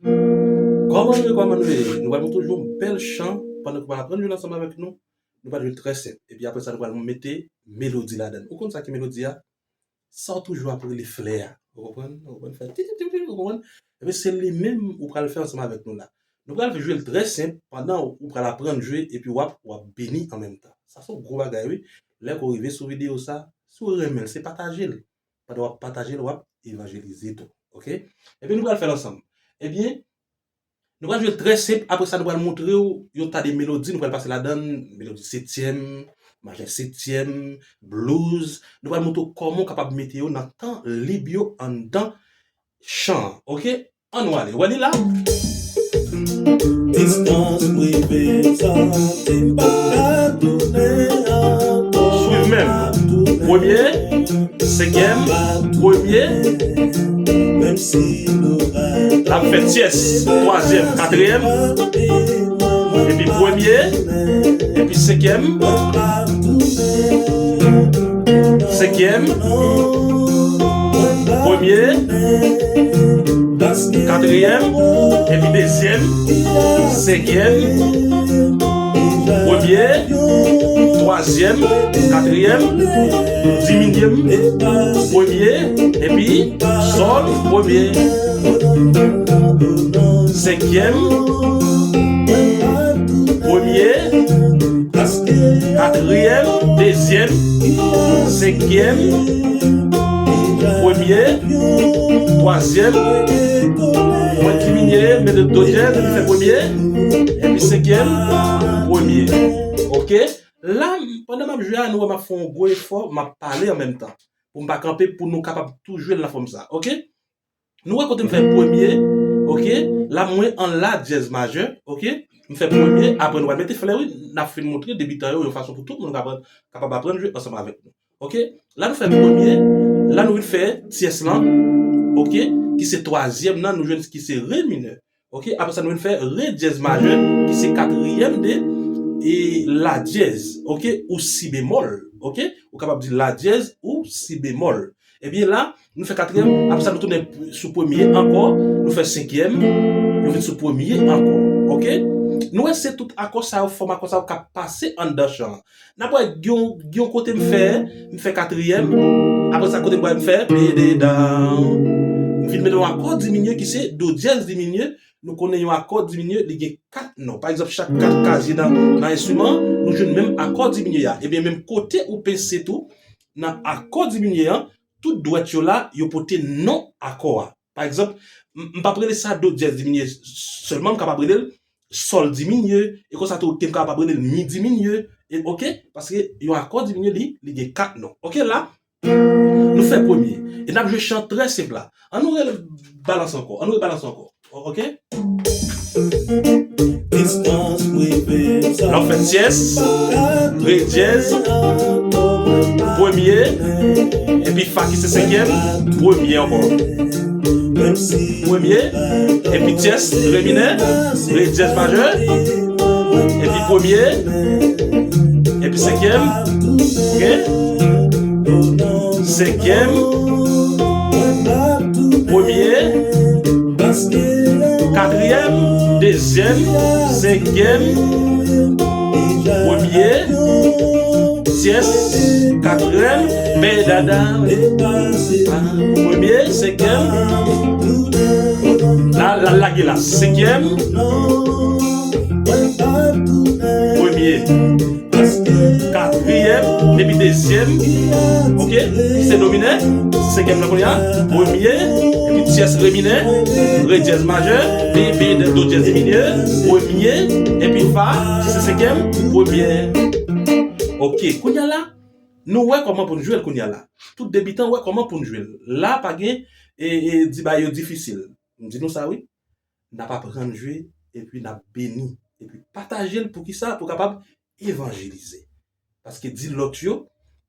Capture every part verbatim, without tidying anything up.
Kòman nou ye, kòman nou ye? Nou pral montre w yon bèl chan pandan ke w pral aprann jwe l ansanm avèk nou. Nou pral jwe l trè senp. Epi apre sa, nou pral mete melodi ladan l. Ou konn sa ki melodi a? Sa w toujou ap rele flè a. Ou konprann? Ou konprann? Fè ti, ti, ti, ti, ou konprann? Ebyen, se li menm ou pral fè ansanm avèk nou la. Nou pral jwe l trè senp pandan ou pral aprann jwe epi w ap, w ap beni an menm tan. Sa se yon gwo bagay, wi. Lè ke w rive sou videyo sa, si w renmen l, se pataje l. Pandan w ap pataje l, w ap evanjelize tou. Oke? Ebyen, nou pral fè l ansanm. Ebyen, nou pral jwe l trè senp. Apre sa, nou pral montre w yon ta de melodi. Nou pral pase ladan l, melodi setyèm, majè setyèm, blues. Nou pral montre w kòman w kapab mete yo nan tan lib yo anndan chan an. Oke? Ann nou ale. Wè li la? Distans m rive santi m pa ka tounen ankò. Swiv menm. Premye, senkyèm, premye. Menm si loray. L ap fè tyès, twazyèm, katriyèm. Epi premye, epi senkyèm. Senkyèm, premye, katriyèm, epi dezyèm, senkyèm, premye, twazyèm, katriyèm, diminye, premye, epi sòl, premye, senkyèm, premye, katriyèm, dezyèm, senkyèm, premye, twazyèm, mwen diminye, mete do dyèz, epi fè premye, epi senkyèm, premye. Oke? La, pandan m ap jwe a, nou wè m ap fè yon gwo efò, m ap pale an menm tan. Pou m pa kanpe, pou nou kapab tou jwe l nan fòm sa. Oke? Nou wè kote m fè premye, oke? La, mwen an la dyèz majè, oke? M fè premye, apre nou pral mete flè, wi. N ap fin montre debitan yo yon fason pou tout moun kapab, kapab aprann jwe ansanm avèk nou. Oke? La, nou fè premye, la, nou vin fè tyès lan, oke? Ki se twazyèm nan, nou jwenn ki se re minè. Oke? Apre sa, nou vin fè re dyèz majè, ki se katriyèm de, e, la dyèz, oke? Ou si bemòl, oke? Ou kapab di la dyèz ou si bemòl. Ebyen la, nou fè katriyèm, apre sa nou tounen sou premye ankò, nou fè senkyèm, nou vin sou premye ankò. Oke? Nou wè se tout akò sa yo, fòm akò sa yo k ap pase anndan chan an. N ap wè gen yon, gen yon kote m fè, m fè katriyèm, apre sa kote m pral m fè, pede dan. M vin mete yon akò diminye ki se do dyèz diminye, nou konnen yon akò diminye, li gen kat non. Pa egzanp, chak kat kazye nan, nan enstriman, nou jwenn menm akò diminye a. Ebyen, menm kote ou pense tou, nan akò diminye an, tout dwèt yo la, yo pote non akò a. Pa egzanp, m, m p ap rele sa do dyèz diminye sèlman, m kapab rele l sòl diminye, e konsa tou, ke m kapab rele l mi diminye, e, oke? Paske yon akò diminye, li, li gen kat non. Oke, la, nou fè premye. E n ap jwe chan trè senp la. Ann nou rebalanse ankò. Ann nou rebalanse ankò. Oke? Distans m rive santi. N ap fè tyès, re dyèz, premye, epi fa ki se senkyèm, premye ankò. Premye, epi tyès, re minè, re dyèz majè, epi premye, epi senkyèm, oke? Senkyèm, premye, katriyèm, dezyèm, senkyèm, premye, tyès, katriyèm, bedada, premye, senkyèm, la, la, lage la, senkyèm, premye. Katriyèm, epi dezyèm, oke, ki se do minè, senkyèm nan kounye a, premye, epi tyès re minè, re dyèz majè, bebe do dyèz diminye, premye, epi fa, ki se senkyèm, premye. Oke, kounye a la, nou wè kòman pou n jwe l kounye a la. Tout debitan wè kòman pou n jwe l. La, pa gen, e, e, di bagay yo difisil. M di nou sa, wi. N ap aprann jwe, epi n ap beni, epi pataje l. Poukisa? Pou kapab evanjelize. Paske di lòt yo,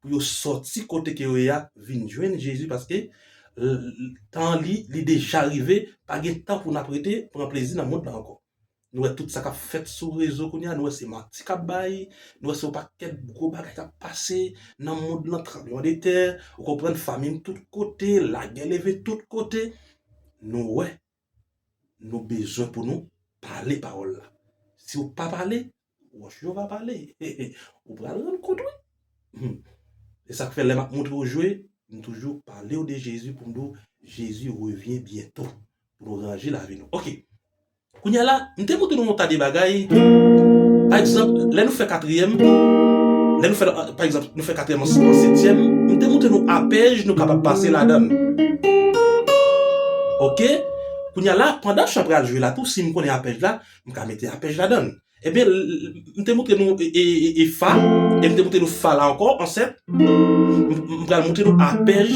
pou yo sòti kote ke yo ye a, vin jwenn Jezi, paske l, l, tan li, li deja rive, pa gen tan pou n ap rete pran plezi nan mond lan ankò. Nou wè tout sa k ap fèt sou rezo kounye a, nou wè se manti k ap bay, nou wè se yon pakèt gwo bagay k ap pase nan mond lan, tranbleman de tè, ou konprann, famin tout kote, lagè leve tout kote. Nou wè nou bezwen pou nou pale pawòl la. Si w pa pale, wòch yo va pale. Ou pral rann kont, wi. Hmm. E sa k fè lè m ap montre w jwe, m toujou pale w de Jezi pou m di w, Jezi revyen byento. Pou nou ranje lavi nou. Ok. Kounye a la, m te montre nou yon ta de bagay. Pa egzanp, lè nou fè katriyèm, lè nou fè, pa egzanp, nou fè katriyèm an, an setyèm, m te montre nou apèj nou kapab pase ladan l. Ok? Kounye a la, pandan chan pral jwe la tou, si m konnen apèj la, m ka mete apèj ladan l. Ebyen, l- l- m te montre nou e, e, e, e fa, e m te montre nou fa la ankò, an sèt. M, m pral montre nou apèj.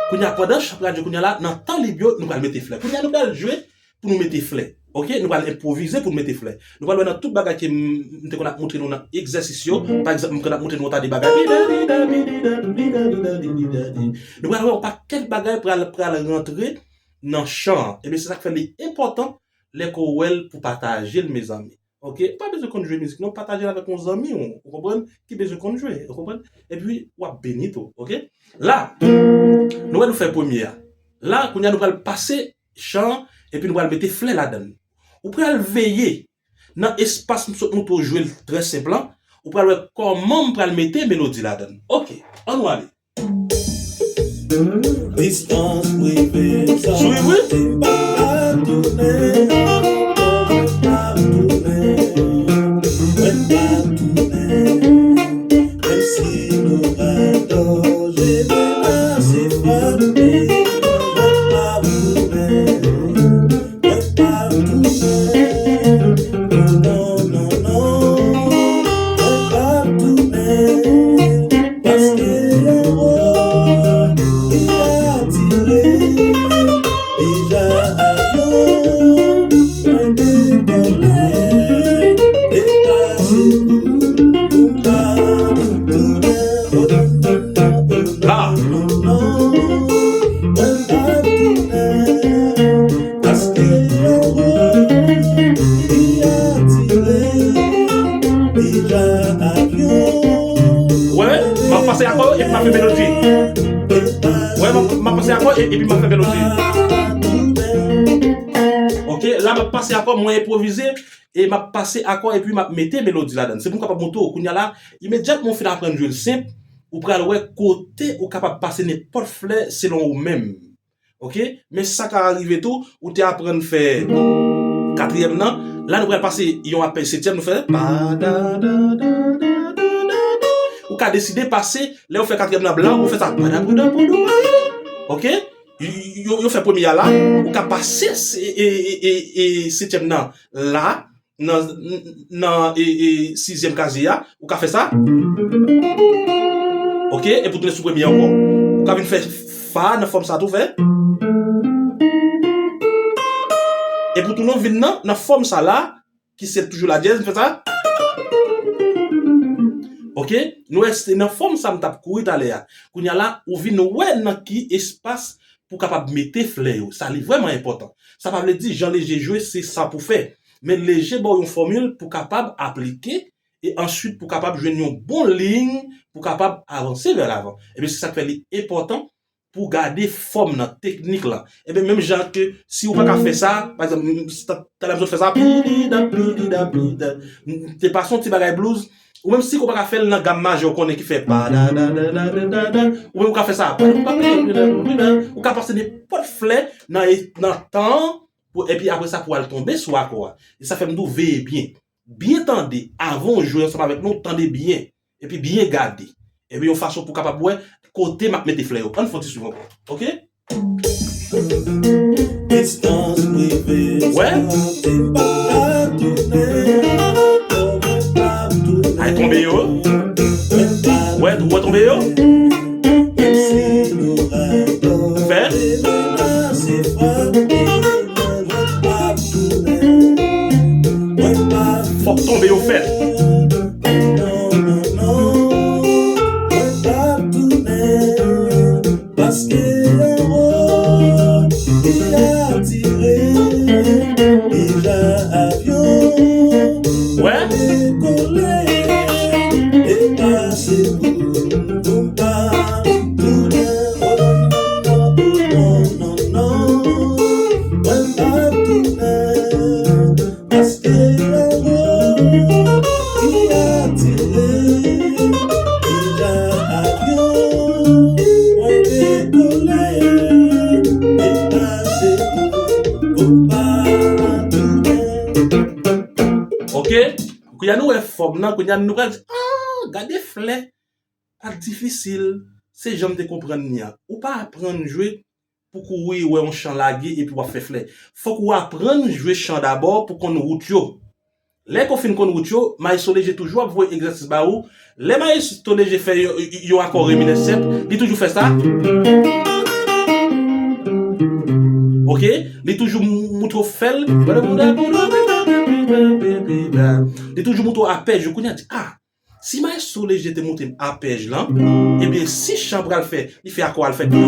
Kounye a, pandan chan pral jwe kounye a la, nan tan lib yo, nou pral mete flè. Kounye a, nou pral jwe pou nou mete flè. Ok? Nou pral enpwovize pou nou mete flè. Nou pral wè nan tout bagay ke m, m te konn ap montre nou nan egzèsis yo. Pa egzanp, m konn ap montre nou yon ta de bagay. Nou pral wè yon pakèt bagay pral, pral rantre nan chan an. Ebyen, se sa k fè li enpòtan lè ke w wè l pou pataje l, mezanmi. Ok? Ou pa bezwen konn jwe mizik, non, pataje l avèk yon zanmi w, ou konprann, ki bezwen konn jwe, ou konprann? Epi, w ap beni tou, ok? La, nou wè nou fè premye a. La, kounye a nou pral pase chan an, epi nou pral mete flè ladan l. Ou pral veye nan espas m sot montre w jwe l trè senp lan, ou pral wè kòman m pral mete melodi ladan l. Ok, ann nou ale. Distans prive sa. Sou wi, wi. Mwen pa tounen, mwen pa tounen, mwen pa tounen. Menm si nou radòje, menase frape, mwen pa tounen. Mwen pa tounen, non, non, non, non. Mwen pa tounen, paske yon wòl ki atire. Deja avyon mwen dekole, e pa se pou, pou m pa tounen. Ah! Wè, m ap pase akò epi m ap fè melodi. Wè, m ap, m ap pase akò e- epi m ap fè melodi. Ok, la m ap pase akò, mwen enpwovize, e m ap pase akò epi m ap mete melodi ladan l. Se pou m kapab montre w. Kounye a la, imedyatman w fin aprann jwe l senp, ou pral wè kote ou kapab pase nenpòt flè selon ou menm. Ok? Men sa ka rive tou, ou te aprann fè katriyèm nan, la nou pral pase yon apèj setyèm, nou fè pa da da da da da da da. Ou ka deside pase, lè ou fè katriyèm nan blan, ou fè sa pa da pou da pou dou. Ok? Yo, yo fè premye a la, ou ka pase se- e- e- e- e setyèm nan la, nan, nan e- e sizyèm kazye a, ou ka fè sa. Ok, epi w tounen sou premye ankò. Ou ka vin fè fa nan fòm sa tou, fè. Epi w tounen vin nan, nan fòm sa la, ki se toujou la dyèz, m fè sa. Ok, nou wè se nan fòm sa m t ap kouri talè a. Kounye a la, ou vin wè nan ki espas pou w kapab mete flè yo. Sa li vrèman enpòtan. Sa pa vle di jan Leje jwe se sa pou fè. Men Leje ba w yon fòmil pou w kapab aplike e answit pou w kapab jwenn yon bon liy pou w kapab avanse vè lavan. Ebyen, se sa k fè li enpòtan pou w gade fòm nan, teknik lan. Ebyen, menm jan ke si w pa ka fè sa, pa egzanp, m- ta- talè m sot fè sa, pidida, pidida, pidida. M- te pase yon ti bagay blues, ou menm si w pa ka fè l nan gam majè, ou konnen ki fè pa da da da da da da da, ou menm ou ka fè sa, pa- pa- pa- ou ka pase nenpòt flè nan e- nan tan an, pou- epi apre sa pou w al tonbe sou akò a. E sa fè m di w veye byen. Byen tande, avan w jwe ansanm avèk nou, tande byen. Epi byen gade. Epi yon fason pou w kapab wè kote m ap mete flè yo. Ann fè yon ti swiv ankò. Ok? Distans prive. Wè? Sa te pa ka tounen. Ay tonbe yo. Wè, ou wè tonbe yo? Fè. Fòk tonbe yo fèt. Paske yon wòl ki atire deja avyon. Wè? Dekole e pase pou nou pa tounen. Oh non, non, non, non, non, non. Ok? Kounye a nou wè fòm nan, kounye a nou pral di, ah, gade flè. Pa difisil. Se jan m te konprann li an. Ou pa aprann jwe pou kouri wè yon chan lage epi w ap fè flè. Fòk ou aprann jwe chan dabò pou konn wout yo. Lè ke w fin konn wout yo, Maestro Léger toujou ap voye egzèsis ba ou. Lè Maestro Léger fè yon, yon akò re minè sèt, li toujou fè sa. Ok? Li toujou moutre w fè l. Li toujou moutre w apèj yo. Kounye a di, ah, si Maestro Léger te montre m apèj lan, ebyen, si chan pral fè, li fè akò al fè do,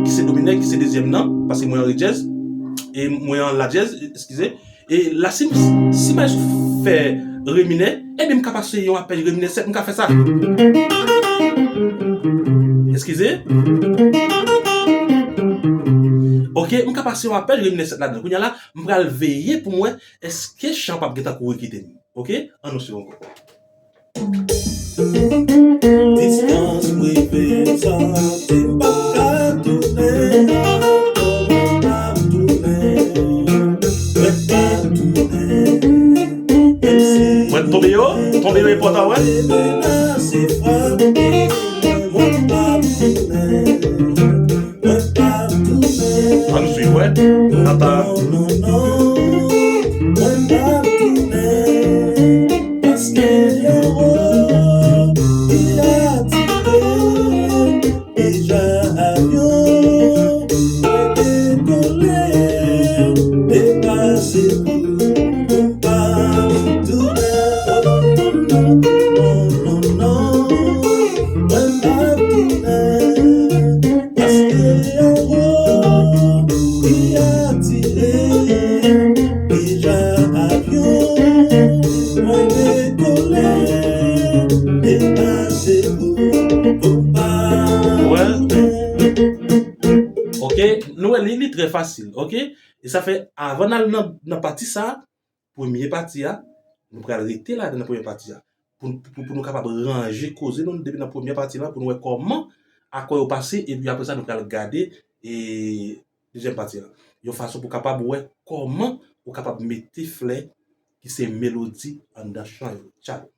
ki se do minè, ki se dezyèm nan, paske mwen an re djèz, e mwen an la djèz, eskize. E la, si, si Maestro fè re minè, ebyen, m ka pase yon apèj re minè sèt, m ka fè sa. Eskize. Ok, m ka pase yon apèj re minè sèt ladan. Kounye a la, m pral veye pou m wè èske chan p ap gentan kouri kite m. Ok? Ann nou swiv ankò. Distans prive sa, te m p ap ka tounen ankò, mwen p ap tounen, mwen p ap tounen. Menm si mwen tonbe yo, tonbe yo enpòtan, wè. Te menase frape, mwen p ap tounen. Ann swiv, wè. Tata. Paske anwo li atire, deja avyon mwen dekole, e pase pou, pou pa. Wè. Ok, nou wè li, li trè fasil, ok? E sa fè, avan n al nan, nan pati sa, premye pati a, nou pral rete ladan nan premye pati a. Pou, pou, pou nou kapab ranje koze nou depi nan premye pati la, pou nou wè kòman akò yo pase, epi apre sa, nou pral gade, e, dezyèm pati la. Yon fason pou kapab wè kòman ou kapab mete flè ki se melodi anndan chan yo. Tchalo.